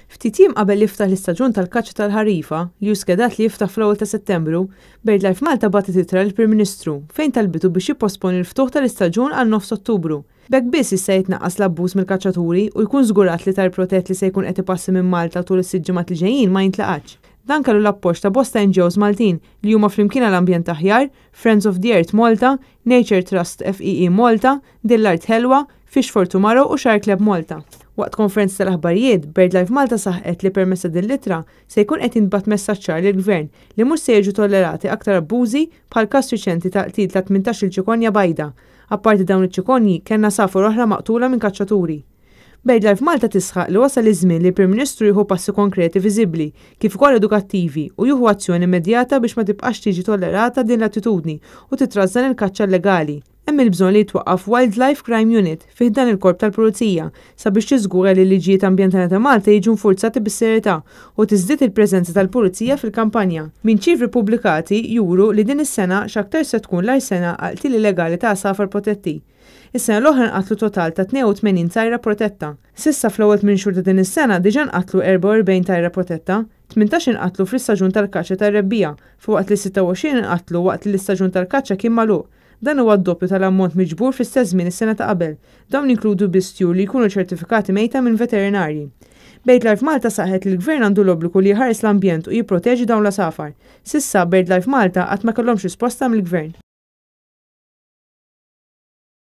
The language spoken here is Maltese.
Ftit jiem qabel jiftaħ l-istaġun tal-kaċċa tal-ħarifa, li hu skedat li jiftaħ fl-ewwel ta' Settembru, BirdLife Malta bagħtet ittra lill-Prim Ministru fejn talbitu biex jipposponi l-ftuħ tal-istaġun għal nofs Ottubru. B'hekk biss jista' jitnaqqas l-abbuż mill-kaċċaturi u jkun żgurat li tajr protett li se jkun qed ipassi minn Malta tul is-sitt ġimgħat li ġejjin ma jintlaqatx. Dan kellu l-appoġġ ta' bosta NGOs Maltin li huma Flimkien għal Ambjent Aħjar, Friends of the Earth Malta, Nature Trust FEE Malta, Din l-Art Ħelwa, Fish for Tomorrow u Shark Lab Malta. Waqt konferenza tal-aħbarijiet, BirdLife Malta saħqet li permezz ta' din l-ittra se jkun qed jintbagħat messaġġ ċar lill-Gvern li mhux se jiġu tollerati aktar abbużi bħal każ riċenti tal-qtil ta' 18-il ċikonja bajda. Apparti dawn iċ-ċikonji, kellna għasafar oħra maqtula minn kaċċaturi. BirdLife Malta tisħaq li wasal iż-żmien li l-Prim Ministru jieħu passi konkreti viżibbli kif ukoll edukattivi u jieħu azzjoni immedjata biex ma tibqax tiġi tollerata din l-attitudni u titrażżan il-kaċċa illegali. Hemm il-bżonn li jitwaqqaf Wildlife Crime Unit fi ħdan il-Korp tal-Pulizija sabiex tiżgura li l-liġijiet ambjentali ta' Malta jiġu nfurzati bis-serjetà u tiżdied il-preżenza tal-Pulizija fil-kampanja. Minn ċifri ppubblikati juru li din is-sena x'aktarx se tkun l-agħar sena għal qtil illegali ta' għasafar protetti. Is-sena l-oħra nqatlu total ta' 82 tajra protetta. S'issa fl-ewwel tmien xhur ta' din is-sena diġà nqatlu 44 tajra protetta, 18 inqatlu fl-istaġun tal-kaċċa tar-rebbiegħa filwaqt li 26 inqatlu waqt li l-istaġun tal-kaċċa kien magħluq. Dan huwa d-doppju tal-ammont miġbur fl-istess żmien is-sena ta' qabel. Dawn jinkludu biss tjur li jkunu ċertifikati mejta minn veterinarji. BirdLife Malta saħqet li l-Gvern għandu l-obbligu li jħares l-ambjent u jipproteġi dawn l-għasafar. S'issa, BirdLife Malta qatt ma kellhomx risposta mill-Gvern.